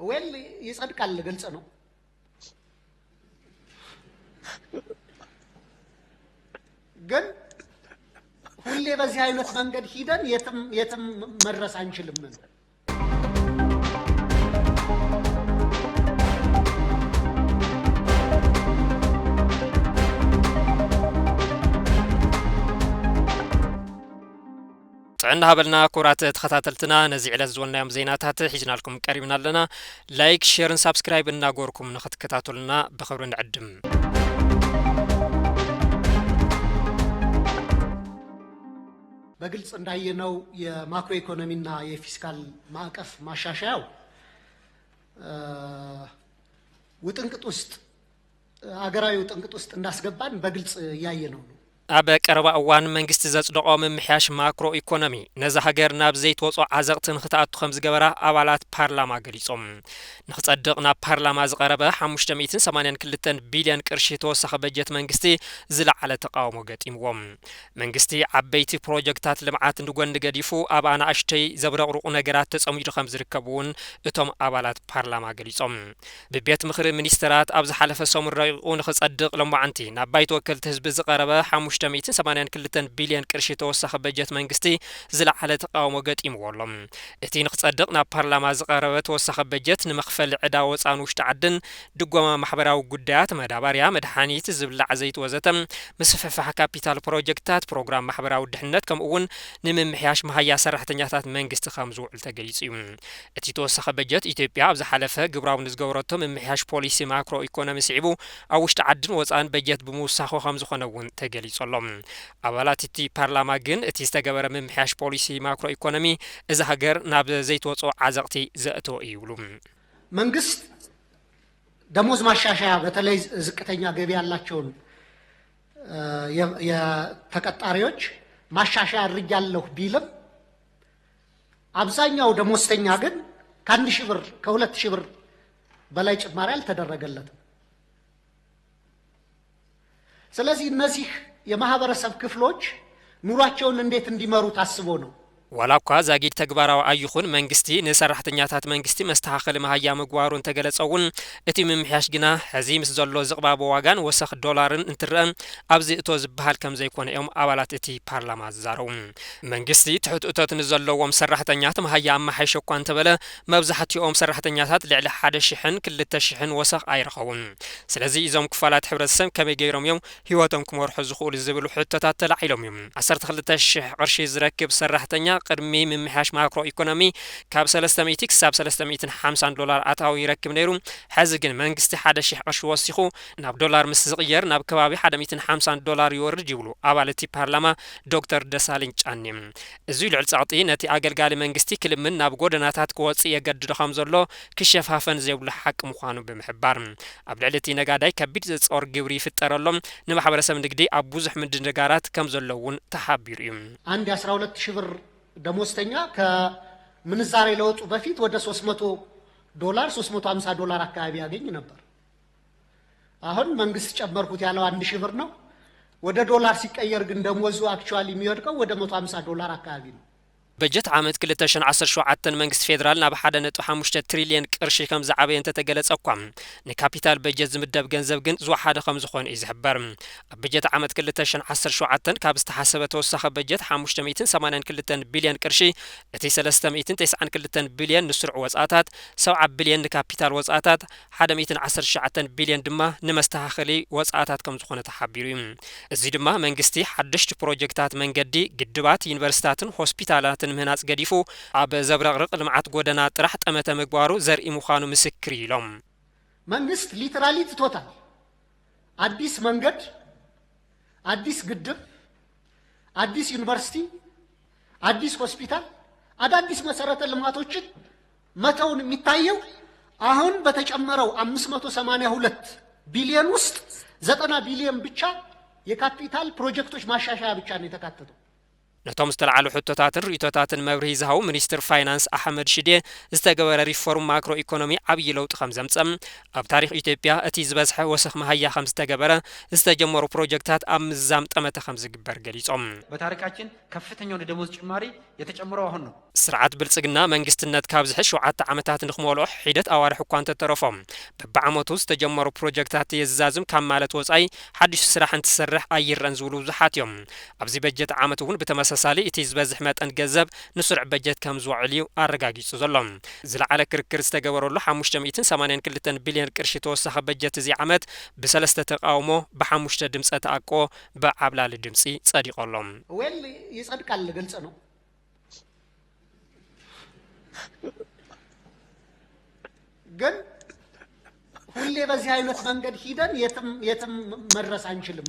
ዌል ይጸድቃል፣ ግልጽ ነው። ግን ሁሌ በዚህ አይነት መንገድ ሂደን የትም የትም መድረስ አንችልም። ጥዕና ሃበልና። ክቡራት ተኸታተልትና፣ ነዚ ዕለት ዝበልናዮም ዜናታት ሒዝናልኩም ቀሪብና ኣለና። ላይክ፣ ሼርን ሳብስክራይብ እናገበርኩም ንኽትከታተሉና ብኽብሪ ንዕድም። በግልጽ እንዳየነው የማክሮ ኢኮኖሚና የፊስካል ማዕቀፍ ማሻሻያው፣ እ፣ ውጥንቅጥ ውስጥ፣ አገራዊ ውጥንቅጥ ውስጥ እንዳስገባን በግልጽ እያየነው ነው። ኣብ ቀረባ እዋን መንግስቲ ዘጽደቖ ምምሕያሽ ማክሮ ኢኮኖሚ ነዛ ሃገር ናብ ዘይትወጾ ዓዘቕቲ ንኽትኣቱ ከም ዝገበራ ኣባላት ፓርላማ ገሊጾም። ንኽጸድቕ ናብ ፓርላማ ዝቐረበ ሓሙሽተ ሚእትን ሰማንያን ክልተን ቢልዮን ቅርሺ ተወሳኺ በጀት መንግስቲ ዝለዓለ ተቓውሞ ገጢምዎም። መንግስቲ ዓበይቲ ፕሮጀክታት ልምዓት ንጎኒ ገዲፉ ኣብ ኣናእሽተይ ዘብረቕርቑ ነገራት ተጸሚዱ ከም ዝርከብ እውን እቶም ኣባላት ፓርላማ ገሊጾም። ብቤት ምኽሪ ሚኒስተራት ኣብ ዝሓለፈ ሰሙን ረቂቑ ንኽጸድቕ ሎማዓንቲ ናብ ባይቶ ወከልቲ ህዝቢ ዝቐረበ ሓሙሽተ ሚእትን ሰማንያን ክልተን ቢልዮን ቅርሺ ተወሳኺ በጀት መንግስቲ ዝለዓለ ተቓውሞ ገጢምዎ ኣሎ። እቲ ንኽጸድቕ ናብ ፓርላማ ዝቐረበ ተወሳኺ በጀት ንመኽፈሊ ዕዳ ወጻን ውሽጢ ዓድን፣ ድጎማ ማሕበራዊ ጉዳያት፣ መዳባርያ፣ መድሓኒት፣ ዝብላዕ ዘይቲ ወዘተ፣ ምስፍሕፋሕ ካፒታል ፕሮጀክታት፣ ፕሮግራም ማሕበራዊ ድሕነት ከምኡ እውን ንምምሕያሽ መሃያ ሰራሕተኛታት መንግስቲ ከም ዝውዕል ተገሊጹ እዩ። እቲ ተወሳኺ በጀት ኢትዮጵያ ኣብ ዝሓለፈ ግብራዊ ንዝገበረቶ ምምሕያሽ ፖሊሲ ማክሮ ኢኮኖሚ ስዒቡ ኣብ ውሽጢ ዓድን ወጻእን በጀት ብምውሳኹ ከም ዝኾነ እውን ተገሊጹ ኣሎ። ኣባላት እቲ ፓርላማ ግን እቲ ዝተገበረ ምምሕያሽ ፖሊሲ ማክሮ ኢኮኖሚ እዛ ሃገር ናብ ዘይትወጾ ዓዘቕቲ ዘእተወ እዩ ይብሉ። መንግስት ደሞዝ ማሻሻያ በተለይ ዝቅተኛ ገቢ ያላቸውን፣ እ፣ የ-፣ የተቀጣሪዎች ማሻሻያ አድርጌያለሁ ቢልም አብዛኛው ደሞዝተኛ ግን ከአንድ ሺህ ብር፣ ከሁለት ሺህ ብር በላይ ጭማሪ አልተደረገለትም። ስለዚህ እነዚህ የማህበረሰብ ክፍሎች ኑሯቸውን እንዴት እንዲመሩ ታስቦ ነው? ዋላ እኳ ዛጊድ ተግባራዊ ኣይኹን፣ መንግስቲ ንሰራሕተኛታት መንግስቲ መስተኻኸሊ መሃያ ምግባሩ እንተገለጸ እውን፣ እቲ ምምሕያሽ ግና ሕዚ ምስ ዘሎ ዝቕባበ ዋጋን ወሰኽ ዶላርን እንትረአ ኣብዚ እቶ ዝበሃል ከም ዘይኮነ እዮም ኣባላት እቲ ፓርላማ ዝዛረቡ። መንግስቲ ትሑት እቶት ንዘለዎም ሰራሕተኛት መሃያ ኣመሓይሸ እኳ እንተበለ፣ መብዛሕትኦም ሰራሕተኛታት ልዕሊ ሓደ ሽሕን ክልተ ሽሕን ወሰኽ ኣይረኸቡን። ስለዚ እዞም ክፋላት ሕብረተሰብ ከመይ ገይሮም እዮም ህይወቶም ክመርሑ ዝኽእሉ ዝብሉ ሕቶታት ተላዒሎም እዮም። ዓሰርተ ክልተ ሽሕ ቅርሺ ዝረክብ ሰራሕተኛ ቅድሚ ምምሕያሽ ማክሮ ኢኮኖሚ ካብ ሰለስተ ሚእቲ ክሳብ ሰለስተ ሚእትን ሓምሳን ዶላር ኣታዊ ይረክብ ነይሩ። ሕዚ ግን መንግስቲ ሓደ ሽሕ ቅርሺ ወሲኹ ናብ ዶላር ምስ ዝቕየር ናብ ከባቢ ሓደ ሚእትን ሓምሳን ዶላር ይወርድ ይብሉ ኣባል እቲ ፓርላማ ዶክተር ደሳለኝ ጫኔ። እዚ ልዑል ጸቕጢ ነቲ ኣገልጋሊ መንግስቲ ክልምን ናብ ጎደናታት ክወጽእ የገድዶ ከም ዘሎ ክሸፋፈን ዘይብሉ ሓቂ ምዃኑ ብምሕባር፣ ኣብ ልዕሊ እቲ ነጋዳይ ከቢድ ጾር ግብሪ ይፍጠረሎም፣ ንማሕበረሰብ ንግዲ ኣብ ብዙሕ ምድንጋራት ከም ዘሎ እውን ተሓቢሩ እዩ። አንድ የአስራ ሁለት ሺህ ብር ደሞዝተኛ ከምንዛሬ ለውጡ በፊት ወደ ሶስት መቶ ዶላር፣ ሶስት መቶ ሃምሳ ዶላር አካባቢ ያገኝ ነበር። አሁን መንግስት ጨመርኩት ያለው አንድ ሺህ ብር ነው። ወደ ዶላር ሲቀየር ግን ደሞዙ አክቹዋሊ የሚወድቀው ወደ መቶ ሃምሳ ዶላር አካባቢ ነው። በጀት ዓመት ክልተ ሽሕን ዓሰርተ ሸውዓተን መንግስቲ ፌደራል ናብ ሓደ ነጥቢ ሓሙሽተ ትሪልየን ቅርሺ ከም ዝዓበየ እንተተገለጸ እኳ፣ ንካፒታል በጀት ዝምደብ ገንዘብ ግን ዝወሓደ ከም ዝኾነ እዩ ዝሕበር። ኣብ በጀት ዓመት ክልተ ሽሕን ዓሰርተ ሸውዓተን ካብ ዝተሓሰበ ተወሳኺ በጀት ሓሙሽተ ሚእትን ሰማንያን ክልተን ቢልዮን ቅርሺ፣ እቲ ሰለስተ ሚእትን ተስዓን ክልተን ቢልዮን ንስሩዕ ወጻእታት፣ ሰብዓ ቢልዮን ንካፒታል ወጻእታት፣ ሓደ ሚእትን ዓሰርተ ትሽዓተን ቢልዮን ድማ ንመስተኻኸሊ ወጻእታት ከም ዝኾነ ተሓቢሩ እዩ። እዚ ድማ መንግስቲ ሓደሽቲ ፕሮጀክታት መንገዲ፣ ግድባት፣ ዩኒቨርሲታትን ሆስፒታላትን ምህናጽ ገዲፉ ኣብ ዘብረቕርቕ ልምዓት ጎደና ጥራሕ ጠመተ ምግባሩ ዘርኢ ምዃኑ ምስክር እዩ ኢሎም። መንግስት ሊተራሊ ትቶታል። አዲስ መንገድ፣ አዲስ ግድብ፣ አዲስ ዩኒቨርሲቲ፣ አዲስ ሆስፒታል፣ አዳዲስ መሰረተ ልማቶችን መተውን የሚታየው አሁን በተጨመረው አምስት መቶ ሰማንያ ሁለት ቢሊዮን ውስጥ ዘጠና ቢሊዮን ብቻ የካፒታል ፕሮጀክቶች ማሻሻያ ብቻ ነው የተካተተው። ነቶም ዝተለዓሉ ሕቶታትን ርእይቶታትን መብርሂ ዝሃቡ ሚኒስትር ፋይናንስ ኣሕመድ ሽዴ፣ ዝተገበረ ሪፎርም ማክሮ ኢኮኖሚ ዓብዪ ለውጢ ከም ዘምፀ፣ ኣብ ታሪኽ ኢትዮጵያ እቲ ዝበዝሐ ወሰኽ መሃያ ከም ዝተገበረ፣ ዝተጀመሩ ፕሮጀክታት ኣብ ምዝዛም ጠመተ ከም ዝግበር ገሊፆም። በታሪካችን ከፍተኛውን የደሞዝ ጭማሪ የተጨመረው አሁን ነው። ስርዓት ብልጽግና መንግስትነት ካብ ዝሕዝ ሸውዓተ ዓመታት ንክመልኦ ሒደት ኣዋርሕ እኳ እንተተረፎ፣ በብዓመቱ ዝተጀመሩ ፕሮጀክታት የዛዝም ካብ ማለት ወጻኢ ሓድሽ ስራሕ እንትሰርሕ ኣይረን ዝብሉ ብዙሓት እዮም። ኣብዚ በጀት ዓመት እውን ብተመሳሳሊ እቲ ዝበዝሕ መጠን ገንዘብ ንስሩዕ በጀት ከም ዝውዕል እዩ ኣረጋጊጹ ዘሎ። ዝለዓለ ክርክር ዝተገበረሉ ሓሙሽተ ሚእትን ሰማንያን ክልተን ቢልዮን ቅርሺ ተወሳኺ በጀት እዚ ዓመት ብሰለስተ ተቃውሞ ብሓሙሽተ ድምፀ ተኣቅቦ ብዓብላሊ ድምፂ ጸዲቑ ኣሎ። ዌል ይጸድቃል፣ ግልጽ ነው። ግን ሁሌ በዚህ አይነት መንገድ ሂደን የትም፣ የትም መድረስ አንችልም።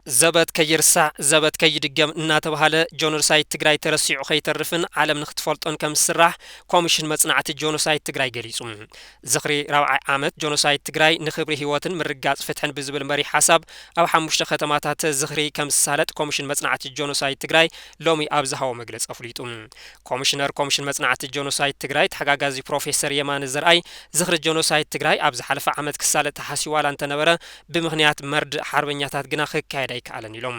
ዘበት ከይርሳዕ፣ ዘበት ከይድገም እናተባህለ ጆኖሳይድ ትግራይ ተረሲዑ ከይተርፍን ዓለም ንክትፈልጦን ከም ዝስራሕ ኮሚሽን መጽናዕቲ ጆኖሳይድ ትግራይ ገሊጹ። ዝኽሪ ራብዓይ ዓመት ጆኖሳይድ ትግራይ ንኽብሪ ህይወትን ምርጋጽ ፍትሕን ብዝብል መሪሕ ሓሳብ ኣብ ሓሙሽተ ከተማታት ዝኽሪ ከም ዝሳለጥ ኮሚሽን መጽናዕቲ ጆኖሳይድ ትግራይ ሎሚ ኣብ ዝሃቦ መግለጺ ኣፍሊጡ። ኮሚሽነር ኮሚሽን መጽናዕቲ ጆኖሳይድ ትግራይ ተሓጋጋዚ ፕሮፌሰር የማነ ዘርኣይ፣ ዝኽሪ ጆኖሳይድ ትግራይ ኣብ ዝሓለፈ ዓመት ክሳለጥ ተሓሲቡ ዋላ እንተነበረ፣ ብምኽንያት መርድእ ሓርበኛታት ግና ክካየድ ኣይከኣለን ኢሎም።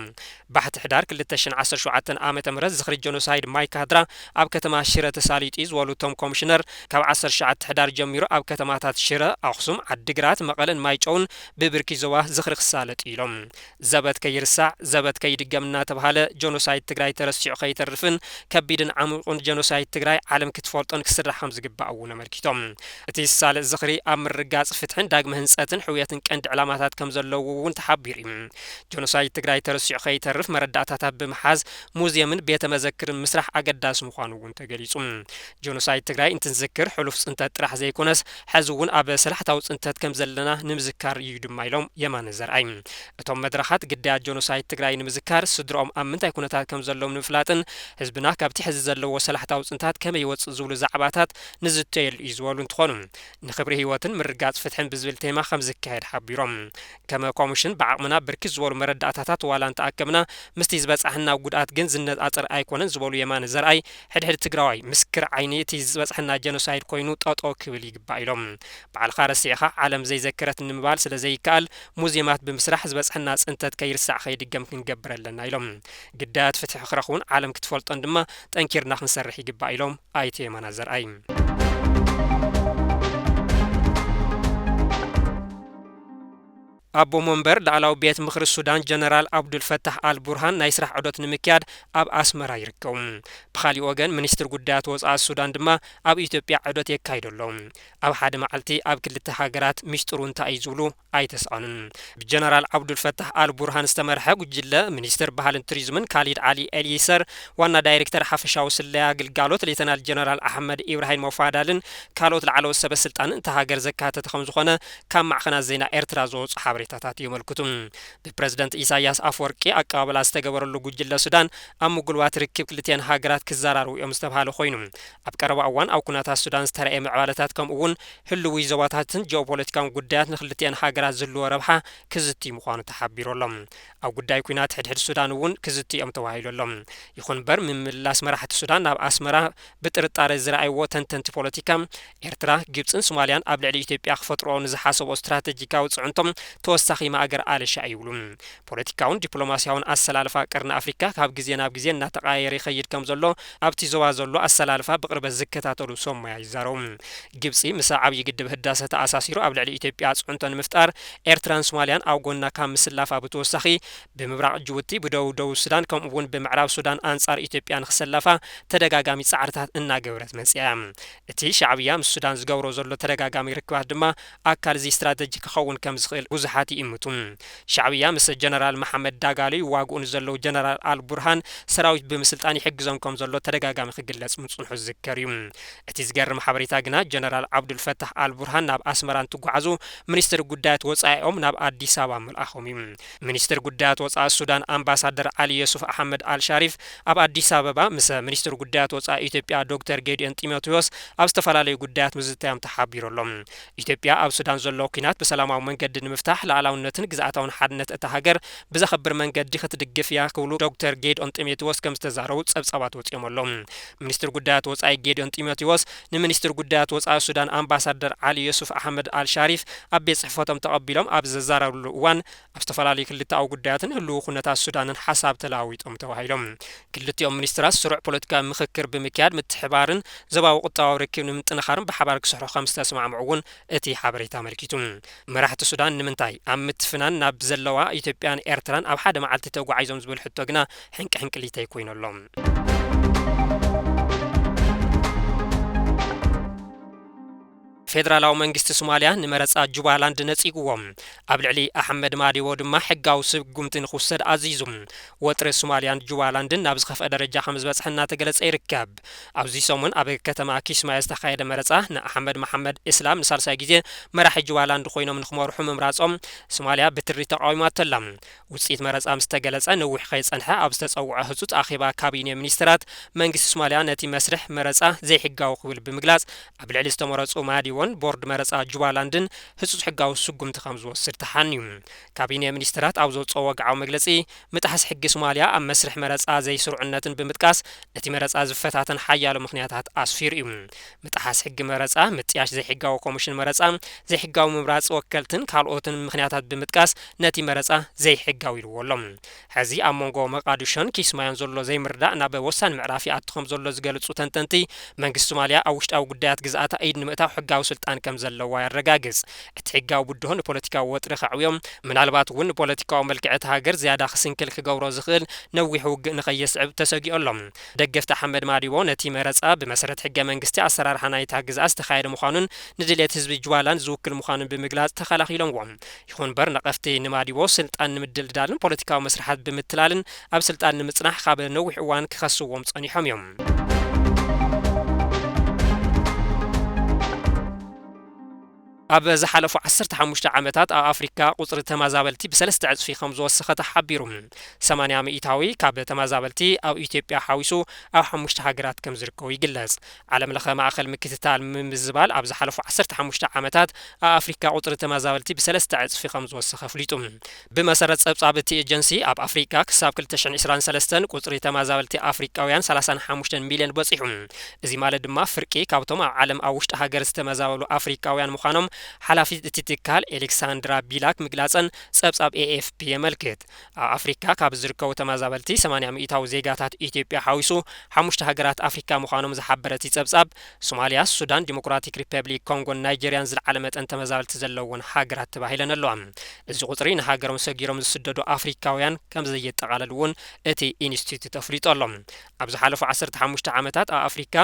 ባሕቲ ሕዳር ክልተ ሽሕን ዓሰርተ ሸውዓተን ዓመተ ምህረት ዝኽሪ ጆኖሳይድ ማይካድራ ኣብ ከተማ ሽረ ተሳሊጡ እዩ ዝበሉ እቶም ኮሚሽነር፣ ካብ ዓሰርተ ትሽዓተ ሕዳር ጀሚሩ ኣብ ከተማታት ሽረ፣ ኣኽሱም፣ ዓዲግራት፣ መቐለን ማይጨውን ብብርኪ ዞባ ዝኽሪ ክሳለጥ እዩ ኢሎም። ዘበት ከይርሳዕ፣ ዘበት ከይድገም እናተባህለ ጆኖሳይድ ትግራይ ተረሲዑ ከይተርፍን ከቢድን ዓሚቑን ጆኖሳይድ ትግራይ ዓለም ክትፈልጦን ክስራሕ ከም ዝግባእ እውን ኣመልኪቶም። እቲ ዝሳለጥ ዝኽሪ ኣብ ምርጋጽ ፍትሕን ዳግመ ህንጸትን ሕውየትን ቀንዲ ዕላማታት ከም ዘለዉ እውን ተሓቢሩ እዩ። ጆኖሳይድ ትግራይ ተረሲዑ ከይተርፍ መረዳእታታት ብምሓዝ ሙዝየምን ቤተ መዘክርን ምስራሕ ኣገዳሲ ምዃኑ እውን ተገሊጹ። ጆኖሳይድ ትግራይ እንትንዝክር ሕሉፍ ጽንተት ጥራሕ ዘይኮነስ፣ ሕዚ እውን ኣብ ሰላሕታዊ ጽንተት ከም ዘለና ንምዝካር እዩ ድማ ኢሎም የማነ ዘርኣይ። እቶም መድረኻት ግዳያት ጆኖሳይድ ትግራይ ንምዝካር፣ ስድርኦም ኣብ ምንታይ ኩነታት ከም ዘለዉ ንምፍላጥን ህዝብና ካብቲ ሕዚ ዘለዎ ሰላሕታዊ ጽንታት ከመይ ይወጽእ ዝብሉ ዛዕባታት ንዝተየሉ እዩ ዝበሉ እንትኾኑ፣ ንኽብሪ ህይወትን ምርጋጽ ፍትሕን ብዝብል ቴማ ከም ዝካየድ ሓቢሮም። ከመ ኮሚሽን ብዓቕምና ብርክት ዝበሉ መረዳእታታት ዋላ እንተኣከብና፣ ምስቲ ዝበጻሕና ጉድኣት ግን ዝነጻጸር ኣይኮነን ዝበሉ የማነ ዘርኣይ፣ ሕድሕድ ትግራዋይ ምስክር ዓይኒ እቲ ዝበጻሕና ጀኖሳይድ ኮይኑ ጠጠው ክብል ይግባእ ኢሎም። ባዕልኻ ረሲዕኻ ዓለም ዘይዘከረት ንምባል ስለ ዘይከኣል፣ ሙዝየማት ብምስራሕ ዝበጻሕና ጽንተት ከይርሳዕ ከይድገም ክንገብር ኣለና ኢሎም። ግዳያት ፍትሒ ክረኽቡን ዓለም ክትፈልጦን ድማ ጠንኪርና ክንሰርሕ ይግባእ ኢሎም ኣይተ የማነ ዘርኣይ። ኣቦ መንበር ላዕላዊ ቤት ምኽሪ ሱዳን ጀነራል ኣብዱልፈታሕ ኣል ቡርሃን ናይ ስራሕ ዑደት ንምክያድ ኣብ ኣስመራ ይርከቡ። ብኻሊእ ወገን፣ ሚኒስትር ጉዳያት ወጻኢ ሱዳን ድማ ኣብ ኢትዮጵያ ዑደት የካይዱ ኣለዉ። ኣብ ሓደ መዓልቲ ኣብ ክልተ ሃገራት ሚስጥሩ እንታይ እዩ ዝብሉ ኣይተስኣኑን። ብጀነራል ኣብዱልፈታሕ ኣል ቡርሃን ዝተመርሐ ጉጅለ፣ ሚኒስትር ባህልን ቱሪዝምን ካሊድ ዓሊ ኤልይሰር፣ ዋና ዳይሬክተር ሓፈሻዊ ስለያ ግልጋሎት ሌተናል ጀነራል ኣሕመድ ኢብራሂም ሞፋዳልን ካልኦት ላዕለዎት ሰበ ስልጣንን እታ ሃገር ዘካተተ ከም ዝኾነ ካብ ማዕኸናት ዜና ኤርትራ ዝወጹ ሓበሬታታት የመልክቱ። ብፕረዚደንት ኢሳያስ ኣፈወርቂ ኣቀባብላ ዝተገበረሉ ጉጅለ ሱዳን ኣብ ምጉልባት ርክብ ክልቲአን ሃገራት ክዘራረቡ እዮም ዝተባሃለ ኮይኑ፣ ኣብ ቀረባ እዋን ኣብ ኩነታት ሱዳን ዝተረኣየ ምዕባለታት ከምኡ እውን ህልዊ ዞባታትን ጂኦፖለቲካውን ጉዳያት ንክልቲአን ሃገራት ዝህልዎ ረብሓ ክዝቲ ምዃኑ ተሓቢሩ ኣሎ። ኣብ ጉዳይ ኲናት ሕድሕድ ሱዳን እውን ክዝቲ እዮም ተባሂሉ ኣሎ። ይኹን እምበር፣ ምምልላስ መራሕቲ ሱዳን ናብ ኣስመራ ብጥርጣረ ዝረኣይዎ ተንተንቲ ፖለቲካ፣ ኤርትራ፣ ግብጽን ሶማልያን ኣብ ልዕሊ ኢትዮጵያ ክፈጥርኦ ንዝሓሰብኦ ስትራተጂካዊ ጽዕንቶም ተወሳኺ ማእገር ኣለሻ ይብሉ። ፖለቲካውን ዲፕሎማስያውን ኣሰላልፋ ቀርኒ ኣፍሪካ ካብ ግዜ ናብ ግዜ እናተቐያየረ ይኸይድ ከም ዘሎ ኣብቲ ዞባ ዘሎ ኣሰላልፋ ብቕርበት ዝከታተሉ ሰብ ሞያ ይዛረቡ። ግብጺ ምስ ዓብዪ ግድብ ህዳሰ ተኣሳሲሩ ኣብ ልዕሊ ኢትዮጵያ ጽዕንቶ ንምፍጣር ኤርትራን ሶማልያን ኣብ ጎና ካብ ምስላፋ ብተወሳኺ ብምብራቕ ጅቡቲ፣ ብደቡብ ደቡብ ሱዳን ከምኡ እውን ብምዕራብ ሱዳን ኣንጻር ኢትዮጵያ ንክሰለፋ ተደጋጋሚ ጻዕርታት እናገበረት መጺኣ እያ። እቲ ሻዕብያ ምስ ሱዳን ዝገብሮ ዘሎ ተደጋጋሚ ርክባት ድማ ኣካል እዚ ስትራተጂ ክኸውን ከም ዝኽእል ብዙሓት ይእምቱ። ሻዕብያ ምስ ጀነራል መሓመድ ዳጋሎ ይዋግኡ ንዘለዉ ጀነራል ኣል ቡርሃን ሰራዊት ብምስልጣን ይሕግዞም ከም ዘሎ ተደጋጋሚ ክግለጽ ምጽንሑ ዝዝከር እዩ። እቲ ዝገርም ሓበሬታ ግና ጀነራል ዓብዱልፈታሕ ኣል ቡርሃን ናብ ኣስመራ እንትጓዓዙ ሚኒስትር ጉዳያት ወጻኢኦም ናብ ኣዲስ ኣበባ ምልኣኾም እዩ። ሚኒስትር ጉዳያት ወጻኢ ሱዳን ኣምባሳደር ዓሊ ዮሱፍ ኣሕመድ ኣል ሻሪፍ ኣብ ኣዲስ ኣበባ ምስ ሚኒስትር ጉዳያት ወጻኢ ኢትዮጵያ ዶክተር ጌዲዮን ጢሞቴዎስ ኣብ ዝተፈላለዩ ጉዳያት ምዝታዮም ተሓቢሩ ኣሎ። ኢትዮጵያ ኣብ ሱዳን ዘሎ ኲናት ብሰላማዊ መንገዲ ንምፍታሕ ሉዓላውነትን ግዝኣታውን ሓድነት እታ ሃገር ብዘኽብር መንገዲ ክትድግፍ እያ ክብሉ ዶክተር ጌድኦን ጢሞቴዎስ ከም ዝተዛረቡ ጸብጻባት ወጺኦም ኣለዉ። ሚኒስትር ጉዳያት ወጻኢ ጌድኦን ጢሞቴዎስ ንሚኒስትር ጉዳያት ወጻኢ ሱዳን ኣምባሳደር ዓሊ ዮሱፍ ኣሕመድ ኣልሻሪፍ ኣብ ቤት ጽሕፈቶም ተቐቢሎም ኣብ ዘዛረብሉ እዋን፣ ኣብ ዝተፈላለዩ ክልተኣዊ ጉዳያትን ህልው ኩነታት ሱዳንን ሓሳብ ተለዋዊጦም ተባሂሎም። ክልቲኦም ሚኒስትራት ስሩዕ ፖለቲካዊ ምኽክር ብምክያድ ምትሕባርን ዞባዊ ቁጠባዊ ርክብ ንምጥንኻርን ብሓባር ክሰርሑ ከም ዝተስማዕምዑ እውን እቲ ሓበሬታ ኣመልኪቱ። መራሕቲ ሱዳን ንምንታይ ኣብ ምትፍናን ናብ ዘለዋ ኢትዮጵያን ኤርትራን ኣብ ሓደ መዓልቲ ተጓዒዞም ዝብል ሕቶ ግና ሕንቂ ሕንቅሊተይ ኮይኑ ኣሎ። ፌደራላዊ መንግስቲ ሶማልያ ንመረጻ ጁባላንድ ነጺግዎ። ኣብ ልዕሊ ኣሕመድ ማዲቦ ድማ ሕጋዊ ስጉምቲ ንኽውሰድ ኣዚዙ። ወጥሪ ሶማልያን ጁባላንድን ናብ ዝኸፍአ ደረጃ ከም ዝበጽሐ እናተገለጸ ይርከብ። ኣብዚ ሰሙን ኣብ ከተማ ኪስማዮ ዝተኻየደ መረጻ ንኣሕመድ መሓመድ እስላም ንሳልሳይ ግዜ መራሒ ጁባላንድ ኮይኖም ንኽመርሑ ምምራጾም ሶማልያ ብትሪ ተቃዊማቶ ኣላ። ውጽኢት መረጻ ምስ ተገለጸ ነዊሕ ከይጸንሐ ኣብ ዝተጸውዐ ህጹጽ ኣኼባ ካቢኔ ሚኒስትራት መንግስቲ ሶማልያ ነቲ መስርሕ መረጻ ዘይሕጋዊ ክብል ብምግላጽ ኣብ ልዕሊ ዝተመረጹ ማዲቦን ቦርድ መረጻ ጁባላንድን ህጹጽ ሕጋዊ ስጉምቲ ከም ዝወስድ ተሓንዩ። ካቢኔ ሚኒስትራት ኣብ ዘውጽኦ ወግዓዊ መግለጺ ምጥሓስ ሕጊ ሶማልያ ኣብ መስርሕ መረጻ ዘይስሩዕነትን ብምጥቃስ ነቲ መረጻ ዝፈታተን ሓያሎ ምኽንያታት ኣስፊሩ እዩ። ምጥሓስ ሕጊ መረጻ፣ ምጥያሽ ዘይሕጋዊ ኮሚሽን መረጻ፣ ዘይሕጋዊ ምምራጽ ወከልትን ካልኦትን ምኽንያታት ብምጥቃስ ነቲ መረጻ ዘይሕጋዊ ኢልዎ ኣሎ። ሕዚ ኣብ መንጎ መቃዲሾን ኪስማዮን ዘሎ ዘይምርዳእ ናብ ወሳኒ ምዕራፍ ይኣቱ ከም ዘሎ ዝገልጹ ተንተንቲ፣ መንግስቲ ሶማልያ ኣብ ውሽጣዊ ጉዳያት ግዝኣታ ኢድ ንምእታው ሕጋዊ ስልጣን ከም ዘለዋ የረጋግጽ። እቲ ሕጋዊ ብድሆ ንፖለቲካዊ ወጥሪ ከዕብዮ፣ ምናልባት እውን ንፖለቲካዊ መልክዕ እታ ሃገር ዝያዳ ክስንክል ክገብሮ ዝኽእል ነዊሕ ውግእ ንኸየስዕብ ተሰጊኡ ኣሎ። ደገፍቲ ኣሕመድ ማዲቦ ነቲ መረጻ ብመሰረት ሕገ መንግስቲ ኣሰራርሓ ናይታ ግዝኣት ዝተኻየደ ምዃኑን ንድሌት ህዝቢ ጁባላንድ ዝውክል ምዃኑን ብምግላጽ ተኸላኺሎምዎ። ይኹን እምበር ነቐፍቲ ንማዲቦ ስልጣን ንምድልዳልን ፖለቲካዊ መስርሓት ብምትላልን ኣብ ስልጣን ንምጽናሕ ካብ ነዊሕ እዋን ክኸስዎም ጸኒሖም እዮም። ኣብ ዝሓለፉ ዓሰርተ ሓሙሽተ ዓመታት ኣብ ኣፍሪካ ቁጽሪ ተመዛበልቲ ብሰለስተ ዕጽፊ ከም ዝወሰኸ ተሓቢሩ። ሰማንያ ሚእታዊ ካብ ተመዛበልቲ ኣብ ኢትዮጵያ ሓዊሱ ኣብ ሓሙሽተ ሃገራት ከም ዝርከቡ ይግለጽ። ዓለም ለኸ ማእኸል ምክትታል ምምዝባል ኣብ ዝሓለፉ ዓሰርተ ሓሙሽተ ዓመታት ኣብ ኣፍሪካ ቁጽሪ ተመዛበልቲ ብሰለስተ ዕጽፊ ከም ዝወሰኸ ኣፍሊጡ። ብመሰረት ጸብጻብ እቲ ኤጀንሲ ኣብ ኣፍሪካ ክሳብ ክልተ ሽሕን ዕስራን ሰለስተን ቁጽሪ ተመዛበልቲ ኣፍሪካውያን ሰላሳን ሓሙሽተን ሚልዮን በጺሑ። እዚ ማለት ድማ ፍርቂ ካብቶም ኣብ ዓለም ኣብ ውሽጢ ሃገር ዝተመዛበሉ ኣፍሪካውያን ምዃኖም ሓላፊት እቲ ትካል ኤሌክሳንድራ ቢላክ ምግላጸን ጸብጻብ ኤ ኤፍ ፒ የመልክት። ኣብ ኣፍሪካ ካብ ዝርከቡ ተመዛበልቲ ሰማንያ ሚእታዊ ዜጋታት ኢትዮጵያ ሓዊሱ ሓሙሽተ ሃገራት ኣፍሪካ ምዃኖም ዝሓበረ እቲ ጸብጻብ፣ ሶማልያ፣ ሱዳን፣ ዲሞክራቲክ ሪፐብሊክ ኮንጎን ናይጀርያን ዝለዓለ መጠን ተመዛበልቲ ዘለወን ሃገራት ተባሂለን ኣለዋ። እዚ ቁጽሪ ንሃገሮም ሰጊሮም ዝስደዱ ኣፍሪካውያን ከም ዘየጠቓልል እውን እቲ ኢንስቲትዩት ኣፍሊጡ ኣሎ። ኣብ ዝሓለፉ ዓሰርተ ሓሙሽተ ዓመታት ኣብ ኣፍሪካ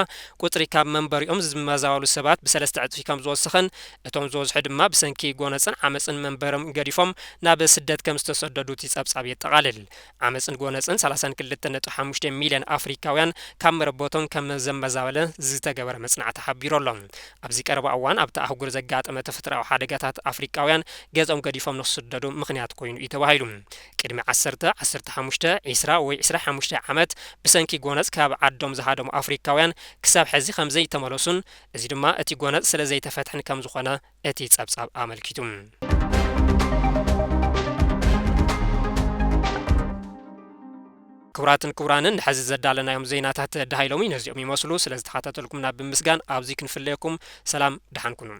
ቁጽሪ ካብ መንበሪኦም ዝመዛበሉ ሰባት ብሰለስተ ዕጽፊ ከም ዝወሰኸን እቶም ዝበዝሑ ድማ ብሰንኪ ጎነጽን ዓመጽን መንበሮም ገዲፎም ናብ ስደት ከም ዝተሰደዱ እቲ ጸብጻብ የጠቓልል። ዓመጽን ጎነጽን ሰላሳን ክልተ ነጥቢ ሓሙሽተ ሚልዮን ኣፍሪካውያን ካብ መረበቶም ከም ዘመዛበለ ዝተገበረ መጽናዕቲ ሓቢሩ ኣሎ። ኣብዚ ቀረባ እዋን ኣብታ ኣህጉር ዘጋጠመ ተፈጥሮኣዊ ሓደጋታት ኣፍሪካውያን ገጾም ገዲፎም ንክስደዱ ምኽንያት ኮይኑ እዩ ተባሂሉ። ቅድሚ ዓሰርተ፣ ዓሰርተ ሓሙሽተ፣ ዕስራ ወይ ዕስራ ሓሙሽተ ዓመት ብሰንኪ ጎነጽ ካብ ዓዶም ዝሃደሙ ኣፍሪካውያን ክሳብ ሕዚ ከም ዘይተመለሱን እዚ ድማ እቲ ጎነጽ ስለ ዘይተፈትሐን ከም ዝኾነ እቲ ጸብጻብ ኣመልኪቱ። ክቡራትን ክቡራንን ንሕዚ ዘዳለናዮም ዜናታት ደሃይሎም ነዚኦም ይመስሉ። ስለ ዝተኸታተልኩምና ብምስጋን ኣብዚ ክንፍለየኩም። ሰላም፣ ደሓን ኩኑ።